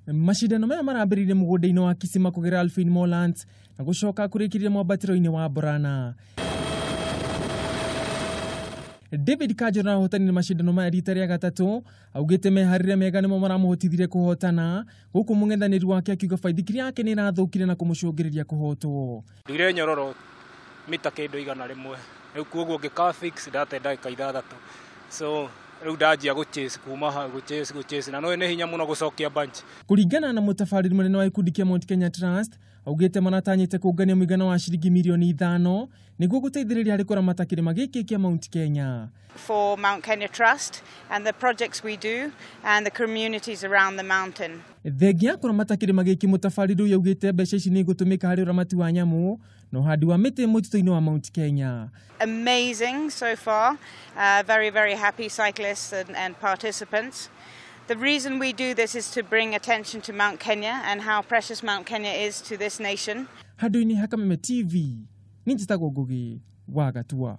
Macindano maya marambĩrĩirie mũgũnda-inĩ wa Kisima kũgerera Alpine Moorlands na gũcoka kũrĩkĩrĩria mwambatĩro-inĩ wa Borana. David Kajora ahotanire macindano maya rita rĩa gatatũ, augĩte meharĩria mega nĩmo maramũhotithirie kũhotana, gũkũ mũng'ethanĩri wake akiuga baithikiri yake nĩ ĩrathũkire na kũmũcũngĩrĩria kũhotwo. Nduire nyororo mita kĩndũ 100, rĩu koguo ngĩka fix ndate ndagĩka 6, so rĩu ndanjia gũchase kuma hau, gũchase gũchase, na no nĩ hinya mũno gũcokia bunch. Kũringana na mũtabarĩri mũnene wa gĩkundi kĩa Mount Kenya Trust, augĩte maratanyĩte kũngania mũigana wa ciringi mirioni 5 nĩguo gũteithĩrĩria harĩ kũramata kĩrĩma gĩkĩ kĩa Mount Kenya. For Mount Kenya Trust and the projects we do and the communities around the mountain. Thengia ya kũramata kĩrĩma gĩkĩ, mũtabarĩri ũyũ augĩte mbeca ici nĩ igũtũmĩka harĩ ũramati wa nyamũ na ũhandi wa mĩtĩ mũtitũ-inĩ wa Mount Kenya. Amazing so far, very, very happy cyclists and participants. The reason we do this is to bring attention to Mount Kenya and how precious Mount Kenya is to this nation. Handũ-inĩ ha Kameme TV, niĩ njĩtagwo Ngugi wa Gatua.